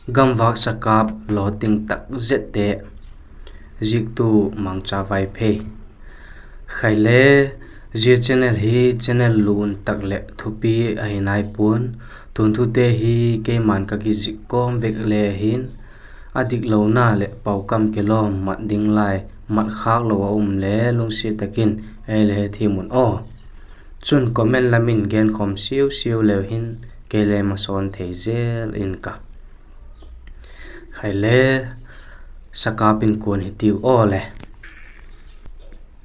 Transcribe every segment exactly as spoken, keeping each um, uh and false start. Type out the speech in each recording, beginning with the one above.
Gamvâk sakâp lawting tak zette. Ziktu Mangcha Vaiphei. Khaile, zia channel hi channel lun tak leh thupi ahi nai pua'n, tu'n thute hi keima'n ka kizik kawm vek le hin, a diklona leh paukam kilawm mat ding lai mat khâk lo a um le lungsiat tak in ei le hethiam un aw. Chun comment lam in genkhawm siau siau leu hin, kei le masawn thei zel in ka. Khaile, sakâp in kuan hitiu aw le.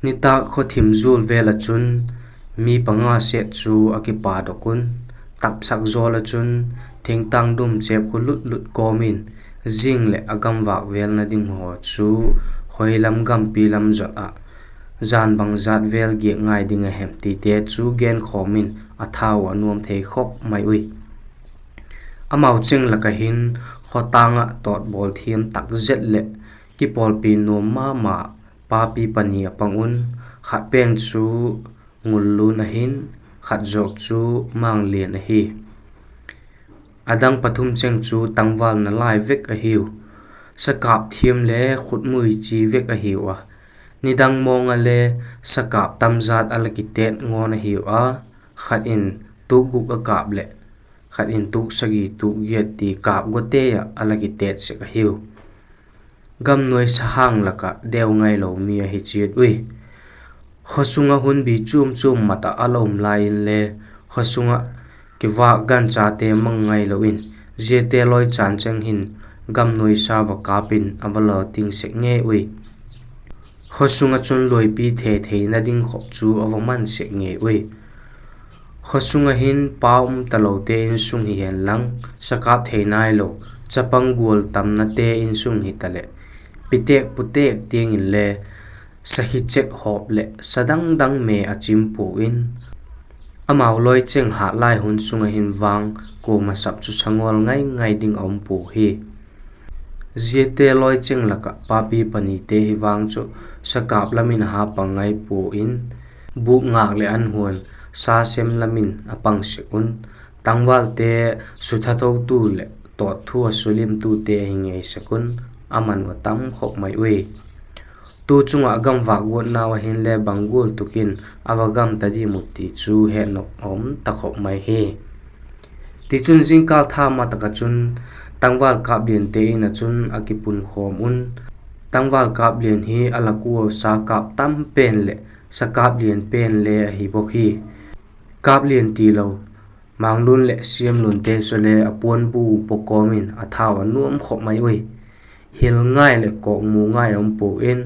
Nitâk khawthim zual vel ah chun mi panga set chu a kipâkdok un, tapsak zawl ah chun thingtâng dum chêp khu lut lut kawm in, zing leh a gamvâk vêlna ding haw chu hoi lam gampi lam zot ah jan bangzat vêl giak ngai ding a hem tite chu genkhawm in a thau a nuam thei khop mai ui. Amau cheng lak ah hin khawtâng ah tawtbawl thiam tak zet leh kipawlpi nuam ma ma papi pani a pang un, khat pen chu Ngullun ahi'n, khat zawk chu Manglian ahi. A dang pathum cheng chu tangval na lai vek ahiu. Sakâp thiam le khutmui chi vek ahiu a. Nidang mawng a le sakâp tamzat a la kitet ngawn ahiu a, khat in tuk guk a kâp leh khat in tuk sagi tuk giat ti kâp gawte ah a la kitet sek ahiu. Gamnuai sahang lak ah deu ngailo mi ahi chiat ui. Khawsung ah hunbi chuam chuam mat ah a la um lai inle, khawsung ah kivâk ganchate mang ngailo in, ziate lawi chan cheng hin gamnuai sa va kâp in a va lawting sek ngei ui. Khawsung ah chun luaipi the theina ding khop chu a va man sek ngei ui. Khawsung ah hin pa um talote insung hi hen lang, sakâp thei nailo, chapang gual tamnate insung hitaleh, pitêk putêk tiang inle sakhi chek hawp leh sa dang dang me a chim pua in, amau lawi cheng hât lai hun sung ah hin vang kuama sap chu sa ngawl ngai ngai ding a um pua hi. Ziate lawi cheng lak ah papi panite hi vang chu sakâp lam in a ha pang ngai pua in, bûk ngâk leh an huan sa sem lam in a pang sek un, tangvalte suthathotu leh tawt thu a sulimtute ahi ngei sek un, a man uh a tam khop mai ui. Tu chung ah gamvâk guatnau ah hinle bang gual tuk in a va gam ta diam uh ti chu hetnop a um ta khop mai hi. Tichun zingkâl tha ma tak ah chun tangval Kâpliante in ah chun a kipunkhawm un, tangval Kâplian hi a lak ua sakâp tam pen leh sakâp lian pen le ahi bawk hi. Kâplian tilo, Manglun leh Siamlunte chule a puanbu paw kawm in a thau a nuam khop mai ui. Hil ngai leh kawkmu ngai a um pua in,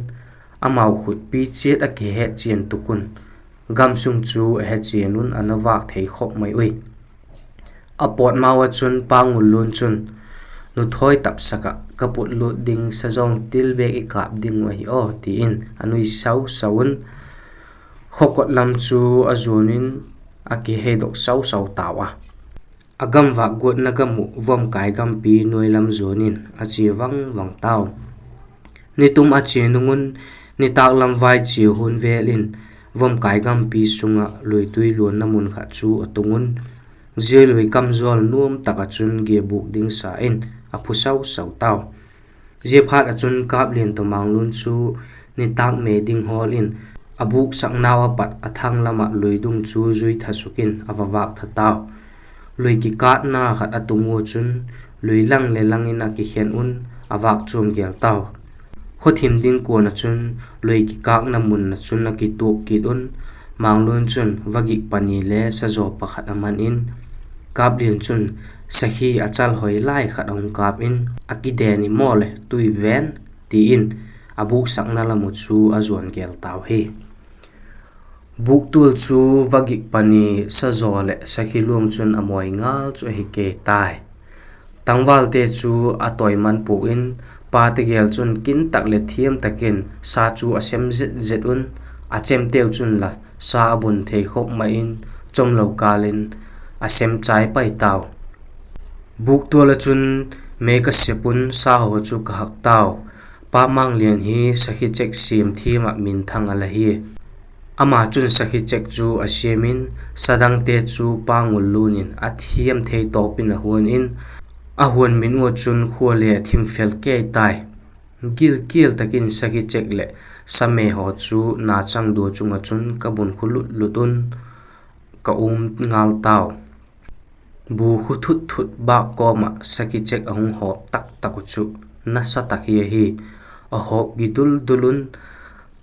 amau khutpi chiat a kihetchian tuk un, gamsung chu a hechian un a na vâk thei khop mai ui. A pawt mau ah chun Pa Ngullun chun, Nu thawi tapsak ah ka put lut ding sa zawng til bêk i kâp ding uh ahi aw, ti in a nui sau sau un, khawkot lam chu a zuan in a kiheidok sau sau tau a. A gamvâk guatna gam uh Vawmkai gampi nuai lam zuan in a chia vang vang tau. Nitum a chia nung un, nitâk lam vai chia hun vêl in Vawmkai gampi sung ah luitui luanna mun khat chu a tung un, zia lui kamzawl nuam tak ah chun giabûk ding sa in a phu sau sau tau. Ziaphat ah chun Kâplian tawh Manglun chu nitâk me ding hawl in a bûksaknau a pat a thang lam ah luidung chu zui tha suk in a va vâk tha tau. Lui kikâtna khat a tung ua chun lui lang le lang in a kikhen un a vâk chuam gêl tau. Khawthim ding kuan ah chun lui kikâkna mun ah chun a kituak kit un, Manglun chun vagik pani le sazaw pakhat a man in, Kâplian chun sakhi a chal hoi lai khat a hung kâp in, A kiden i maw le tui ven, ti in a bûksakna lam uh chu a zuan gêl tau hi. Bûktual chu vagik pani, sazaw leh sakhi luang chun a mawi ngal chu ahi kei tai. Tangvalte chu a tawi man pua in, pate gêl chun kin tak leh thiam tak in sa chu a sem zet zet un, a chemteu chun la sa a bun thei khop mai in, chawmlo kâl in a sem chai pai tau. Bûktual ah chun mei ka sep un sa haw chu ka hak tau. Pa Manglian hi sakhi chek siam thiam ah minthang a la hi. Ama chun sakhi chek chu a siam in, sa dangte chu Pa Ngullun in a thiam thei tawp in a huan in, A huan min ua chun khua le a thim fel kei tai. Gilkial tak in sakhi chek leh sa me haw chu nachang dua chung ah chun ka bun khu lut lut un, ka um ngal tau. Bu khu thut thut bâk kawm ah sakhi chek a hung hawp tak tak uh chu nasa tak hi ahi. A hawp gi dul dul un,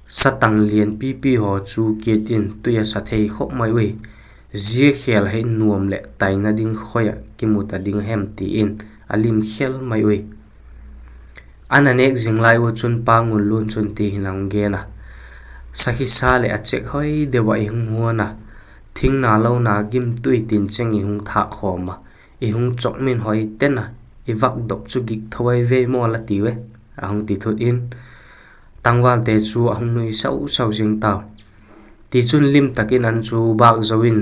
satang lian pipi haw chu kiat in tui a sa thei khop mai ui. Zia khêl hi nuam leh taina ding khoi ah kimu ta ding a hem ti in a lim khel mai ui. An a nêk zing lai ua chun Pa Ngullun chun ti hin a hung gen a: Sakhi sa leh a chek hoi deu ah i hung huan a, thingna lona gimtui tin cheng i hung thâk khawm a, i hung chawk min hoi ten a, i vak dop chu gik tho ai ve maw la tiu e, a hung ti thut in, tangvalte chu a hung nui sau sau zing tau. Tichun lim tak in an chu bâk zo in,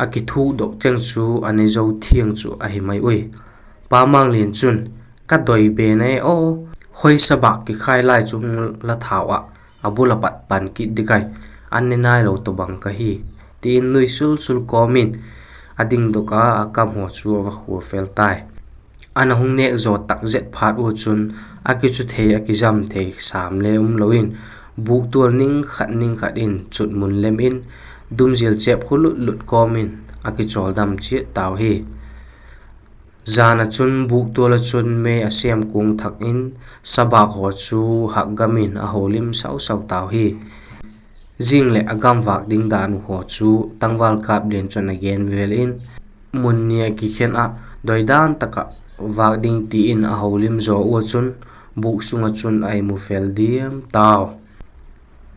a kithukdok cheng chu a ne zo thiang chu ahi mai ui. Pa Manglian chun, Ka doi ben e aw, khoi sa bâk kikhai lai chu hung la thau ah, a bul a pat pan kit dik ai, an ne nailo tawhbang ka hi, ti in nui sul sul kawm in, a dingdok a, a kam haw chu a va khua fel tai. An a hung nêk zaw tak zet phat ua chun, a kichu thei a kizam thei sâm le um lo in, bûktual ning khat ning khat in chutmun lem in, dumzial chêp khu lut lut kawm in a kichawldam chiat tau hi. Jan ah chun bûktual ah chun mei a sêm kuang thak in, sa bâk haw chu hak gam in a holim sau sau tau hi. Zing leh a gam vâk ding dan uh haw chu tangval Kâplian chun a gen vel in, mun ni a kikhen ah doidan tak ah vâk ding ti in a holim zaw ua chun, bûk sung ah chun a imu fel diam tau.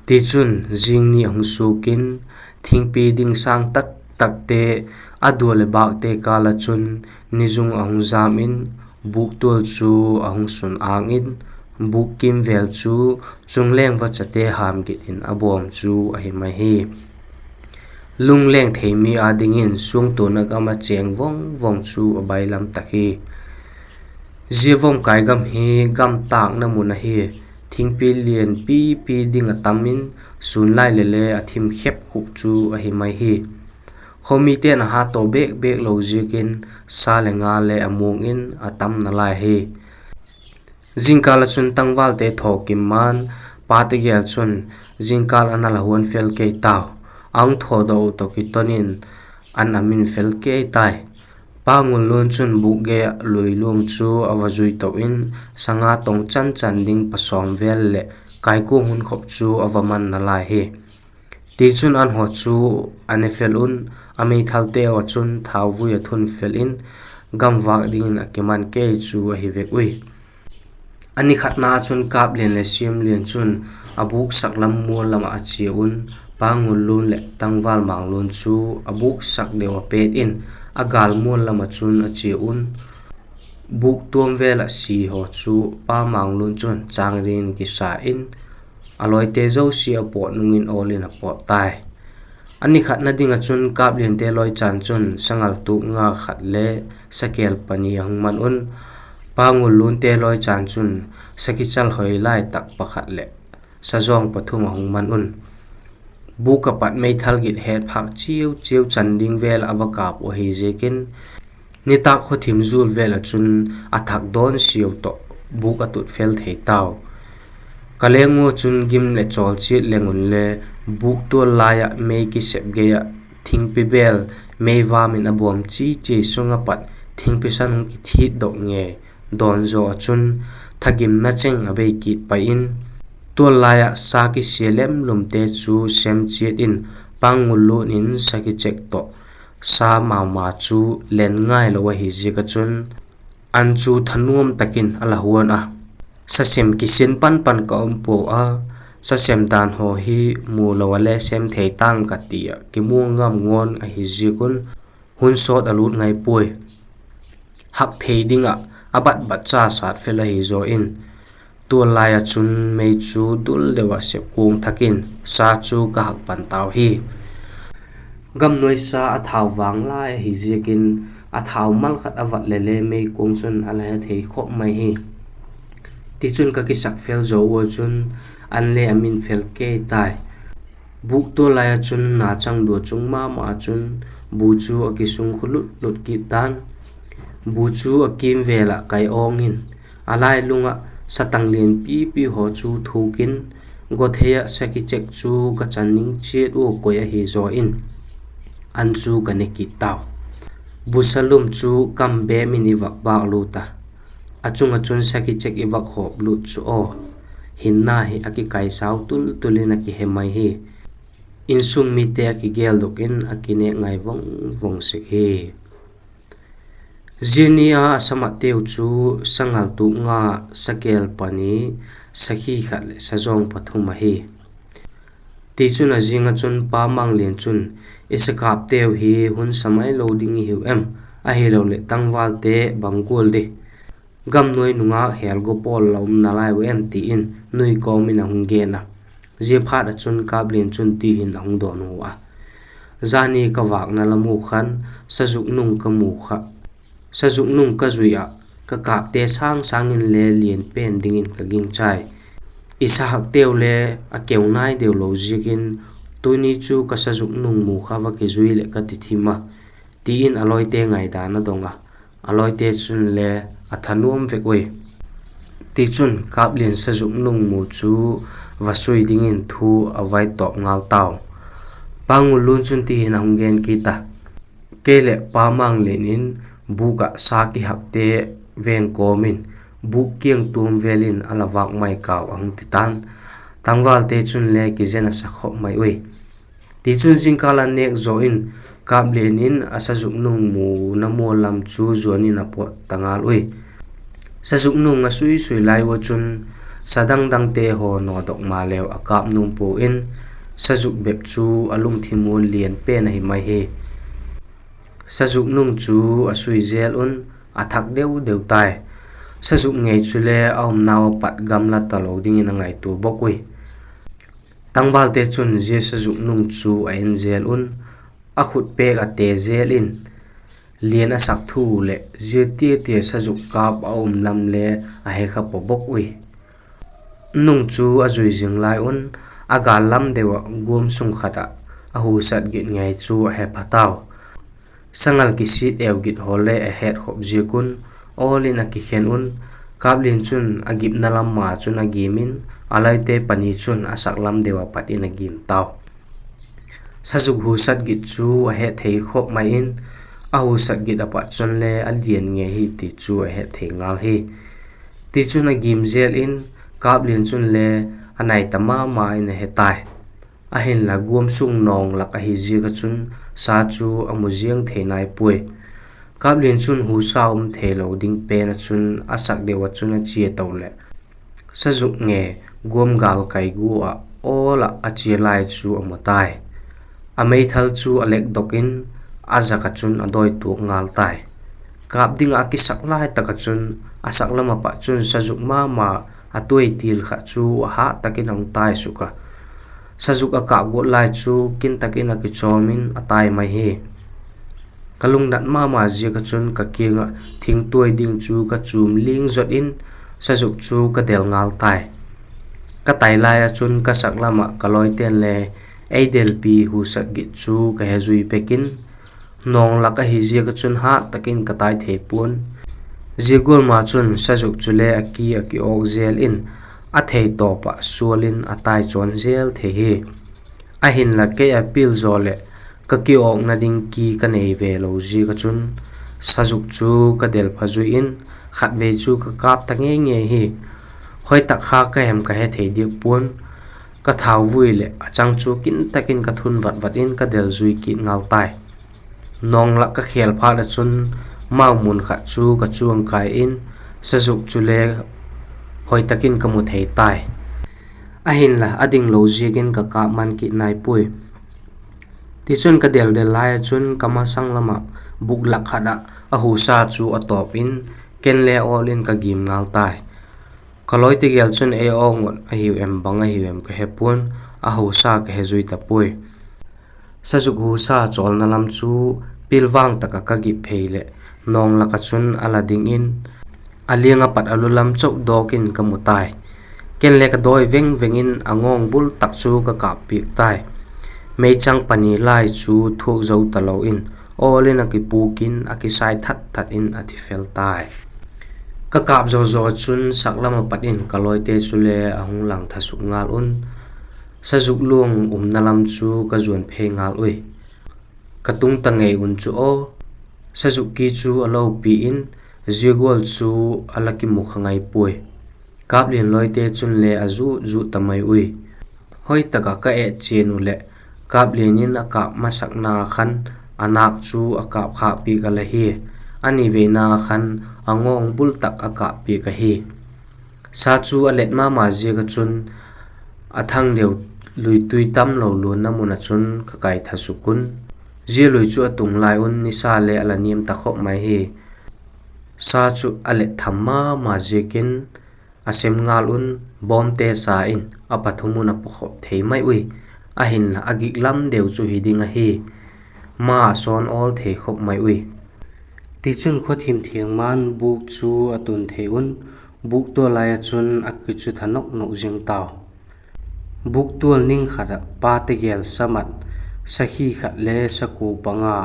Tichun, zing ni a hung suak in, thingpi ding sâng tak takte, a dua leh bâkte kâl ah chun, ni zung a hung jam in, bûktual chu a hung sun âng in, bûk kim vel chu chungleng vachate ham git in a bawm chu ahi mai hi. Lungleng thei mi â dingin suangtuana gam a chêng vawng vawng chu a bailam tak hi. Zia vawmkai gam hi gam tâkna mun ahi. Thingpi lian pipi ding a tam in, sûn lai leh le a thim khep khup chu ahi mai hi. Khawmite'n a hât taw bêk bêk lo ziakin, sa leh nga le a muang in a tam nalai hi. Zingkâl ah chun tangvalte thawkim ma'n, pate gel chun zingkâl an a la huan fel kei tau. A hung thawdok uh tawh kiton in an a min fel kei tai. Pa Ngullun chun bûk gei ah lui luang chu a va zui to in, sanga tong chan chan ding pasawm vel leh kaikuang hun khop chu a va man nalai hi. Tichun an haw chu a ne fel un, a meithalte haw chun thauvui a thun fel in, gam vâk dingin a kiman kei chu ahi vek ui. A ni khatna ah chun Kâplian leh Siamlian chun a bûk sak lam mual lam ah a chia un, Pa Ngullun leh tangval Manglun chu a bûk sak deu a pêt in, a gâl mual lam ah chun a chia un, bûk tuam vel ah si haw chu Pa Manglun chun châng dingin kisa in, a lawite zosia a pawt nung in awl in a pawt tai. A ni khatna ding ah chun Kâpliante lawichan chun sangal tuk nga khat le sakêl pani a hung man un, Pa Ngullunte lawichan chun sakichal hoi lai tak pakhat leh sajawng pathum a hung man un. Bûk a pat meithal git het phâk chiau chiau chan ding vel a va kâp uh ahi ziakin, nitâk khawthim zul vel ah chun a thak dawn siau tawh bûk a tut fel thei tau. Ka leng ua chun gim leh chawl chiat leng unle, bûk tual lai ah mei kisep gei ah thingpi bêl mei vam in a bawm chi chi sung ah pat thingpi san hung kithitdok ngei dawn zaw ah chun, thagimna cheng a bei kit pai in, tual lai ah sa kisia lem lumte chu sem chiat in, Pa Ngullun in sakhi chek tawh sa ma ma chu len ngailo ahi ziak ah chun, an chu thanuam tak in a la huan a. Sa sem kisin pan pan ka um pua a, sa sem dan haw hi mu lo a le sem thei tang ka ti ah kimuang ngam ngawn ahi ziak un, hun sawt a lût ngai puai. Hak thei ding ah a bat bat cha sat fel ahi zaw in, tual lai ah chun mei chu dul deu ah sep kuang thak in sa chu ka hak pan tau hi. Gamnuai sa a thau vang lai ahi ziakin, a thau mal khat a vat leh le mei kuang chun a la he thei khop mai hi. Tichun ka kisak fel zaw ua chun, an le a min fel kei tai. Bûk tual lai ah chun nachang dua chung ma ma ah chun bu chu a kisung khu lut lut kit ta'n. Bu chu a kîmvêl ah kai awng in, a lailung ah satang lian pipi haw chu thuk in, gawthei ah sakhi chek chu ka chan ning chiat ua koi ahi zaw in, an chu ka ne kit tau. Bu salum chu kam bêm in i vak bâk lût a, a chung ah chun sakhi chek i vak hawp lût chu aw, hinna hi a kikaisau tul tul in a kihe mai hi. Insung mite a kigeldok in a kinêk ngai vang vang sek hi. Zia ni a a samatteu chu sangal tuk nga, sakêl pani, sakhi khat leh sazawng pathum ahi. Tichun a zing ah chun Pa Manglian chun, I sakâpteu hi hun sa mai lo ding i hiu em? Ahiloleh tangvalte bang gual di, gamnuai nungâk hêl gua pawl la um nalai u em? ti in nui kawm in a hung gen a. Ziaphat ah chun Kâplian chun ti hin a hung dawnhu a, Zani ka vâkna lam u khan sazuk nung ka mu kha, sazuk nung ka zui ah, ka kâpte sâng sâng inle lian pen dingin ka gingchai. I sahakteu le a keu nai deu lo ziakin, tuni chu ka sazuk nung mu kha va kizui leh ka ti thim a, ti in a lawite ngaidan a dong a, a lawite chunle a thanuam vek ui. Tichun Kâplian sazuk nung mu chu va sui dingin thu a vai tawp ngal tau. Pa Ngullun chun ti hin a hung gen kit a, Kei leh Pa Manglian in bûk ah sa kihakte veng kawm in, bûk kiang tuam vêl in a la vâk mai kau a hung ti ta'n. Tangvalte chunle kizen a sa khop mai ui. Tichun zingkal a nêk zaw in, Kâplian in a sazuk nung muna mual lam chu zuan in a pawt ta ngal ui. Sazuk nung a sui sui lai ua chun, sa dang dangte haw nawdok maleu a kâp nuam pua in, sazuk bep chu a lungthim ua lian pen ahi mai hi. Sazuk nung chu a sui zel un, a thak deu deu tai. Sazuk ngei chule a umnau a pat gamla talo dingin a ngaitua bawk ui. Tangvalte chun zia sazuk nung chu a en zel un, a khutpêk a te zel in, lian a sak thu leh zia tia tia sazuk kâp a um lam le a he kha pua bawk ui. Nung chu a zui zing lai un, a gâl lam deu ah guam sung khat ah a husat git ngei chu a he pha tau. Sangal kisiat eu git haw le a hetkhop ziak un, awl in a kikhen un, Kâplian chun a gimna lam ma chun a gim in, a laite pani chun a sak lam deu ah pat in a gim tau. Sazuk husat git chu a hetthei khop mai in, a husat git a pat chunle a lian ngei hi ti chu a hetthei ngal hi. Tichun a gim zel in, Kâplian chunle a nai ta ma ma in a he tai. Ahinla guam sung nawng lak ahi ziak ah chun sa chu a mu ziang thei nai puai. Kâplian chun husa um theilo ding pen ah chun a sak deu ah chun a chia to leh, sazuk nge guam gâl kai gua ah awl ah a chia lai chu a mu tai. A meithal chu a lekdok in, a zak ah chun a dawi tuak ngal tai. Kâp ding ah a kisak lai tak ah chun, a sak lam ah pat chun sazuk ma ma a tuai til khat chu a hat tak in a hung tai suk a. Sazuk a kâp guat lai chu kin tak in a kichawm in a tai mai hi. Ka lungnat ma ma ziak ah chun ka kiang ah thing tuai ding chu ka chum ling zot in, sazuk chu ka del ngal tai. Ka tai lai ah chun ka sak lam ah ka lawite'n le ei delpi husat git chu ka he zui pek in, nawng lak ahi ziak ah chun hat tak in ka tai thei pua'n. Zia gual ma chun sazuk chule a ki a kiawk zel in, a thei tawp ah sual in a tai chawn zel thei hi. Ahinla kei a pil zaw leh ka kiawkna ding ki ka nei ve lo ziak ah chun, sazuk chu ka del pha zui in, khatvei chu ka kâp ta ngei ngei hi. Hoi tak kha ka hem ka he thei diak pua'n, ka thauvui leh a chang chu kin tak in ka thun vat vat in ka del zui kit ngal tai. Nawng lak ka khêl phat ah chun, mau mun khat chu ka chuang kai in, sazuk chule hoi tak in ka mu thei tai. Ahinla a dinglo ziak in ka kâp man kit nai puai. Tichun ka del del lai ah chun ka masang lam ah buk lak khat ah a husa chu a tawp in, ken le awl in ka gim ngal tai. Ka lawite gel chun ei aw ngot ahiu em bang ahiu em ka he pua'n, a husa ka he zui ta puai. Sazuk husa chawlna lam chu pilvang tak ah ka gip phei leh, nawng lak ah chun a la ding in, a liang ah pat a lu lam chau dawk in ka mu tai. Ken le ka dawi veng veng in a ngawng bul tak chu ka kâp piak tai. Meichang pani lai chu thuak zo talo in, awl in a kipûk in a kisai that that in a thi fel tai. Ka kâp zaw zaw chun sak lam ah pat in ka lawite chule a hung lang tha suk ngal un, sazuk luang umna lam chu ka zuan phei ngal ui. Ka tung ta ngei un chu aw, sazuk ki chu a lopi in, zia gual chu a la kimu kha ngai puai. Kâplian lawite chun le a zut zut ta mai ui. Hoi tak ah ka et chian uh leh, Kâplian in a kâp masakna khan a nâk chu a kâp khâk piak a la hi. A ni veina khan a ngawng bul tak a kâp piak ahi. Sa chu a let ma ma ziak ah chun, a thang deu lui tui tamlo luanna mun ah chun ka kai tha suk un. Zia lui chu a tung lai un nisa le a la niam ta khop mai hi. Sa chu a let tham ma ma ziakin, a sem ngal un, bawmte sa in a pathum un a pakhop thei mai ui. Ahinla a gik lam deu chu hi ding ahi. Ma sawn awl thei khop mai ui. Tichun khawthim thiang ma'n bûk chu a tun thei un, bûk tual lai ah chun a ki chu tha nok nok zing tau. Bûk tual ning khat ah pate gel sa mat, sakhi khat le sakua panga,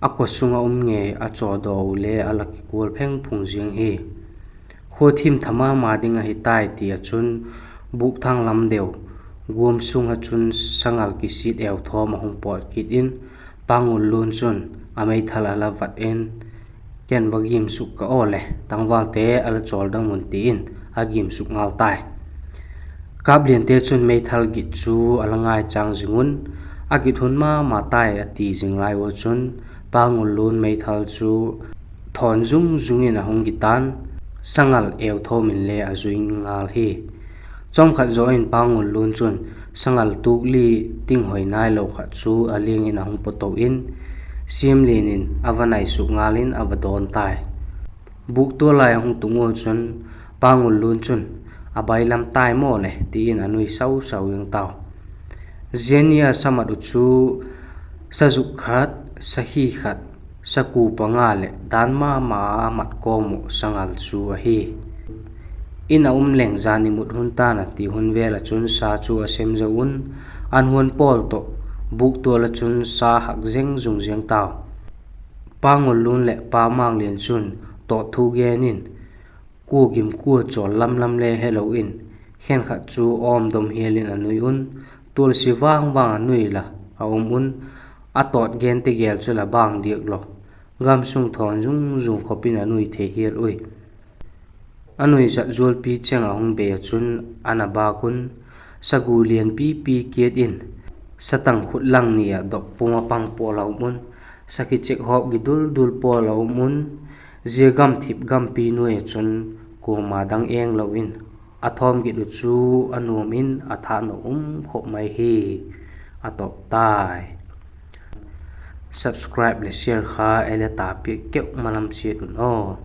a kaw sung ah um ngei a chawdaw uh le a la kikual pheng phung zing hi. Khua thim tha ma ma ding ahi tai ti ah chun, bûk thang lam deu guam sung ah chun sangal kisiat eu thawm a hung pawt kit in, Pa Ngullun chun a meithal a la vat in, Ken va gim suk ka aw le, tangvalte a la chawldam un, ti in a gim suk ngal tai. Kâpliante chun meithal git chu a la ngaichâng zing un, a git hun ma ma tai a ti zing lai ua chun, Pa Ngullun meithal chu thawn zung zung in a hung git ta'n, sangal eu thawm inle a zui ngal hi. Chawm khat zaw in Pa Ngullun chun sangal tuk li ting hoi nailo khat chu a liang in a hung pawt to in, siam lian in a va nai suk ngal in a va dawn tai. Bûk tual lai a hung tung ua chun, Pa Ngullun chun, A bailam tai maw le, ti in a nui sau sau zing tau. Zia ni a sa mat uh chu sazuk khat, sakhi khat, sakua panga leh dan ma ma a mat kawm uh sangal chu ahi. In a um leng jan i mut hun ta'n a ti hun vel ah chun sa chu a sem zo un, an huan pawl tawh bûk tual ah chun sa hak zeng zung ziang tau. Pa Ngullun leh Pa Manglian chun tawt thu gen in, kua gim kua chawl lam lam le helo in, khenkhat chu awm dom hial in a nui un, tualsi vang vang a nui la a um un, a tawt gente gel chu la bang diak lo, gam sung thawn zung zung khop in a nui thei hial ui. A nuizat zualpi cheng a hung bei ah chun a na bâk un, sagu lian pipi kiat in, satang khut lang ni ah dok pum a pang pawl a um un, sakhi chek hawk gi dul dul pawl a um un, zia gamthip gampi nuai ah chun kuama dang eng lo in, a thawm git uh chu a nuam in a tha nop um khop mai hi. A tawp tai. Subscribe leh share kha ei la ta piak keu malam chiat un aw.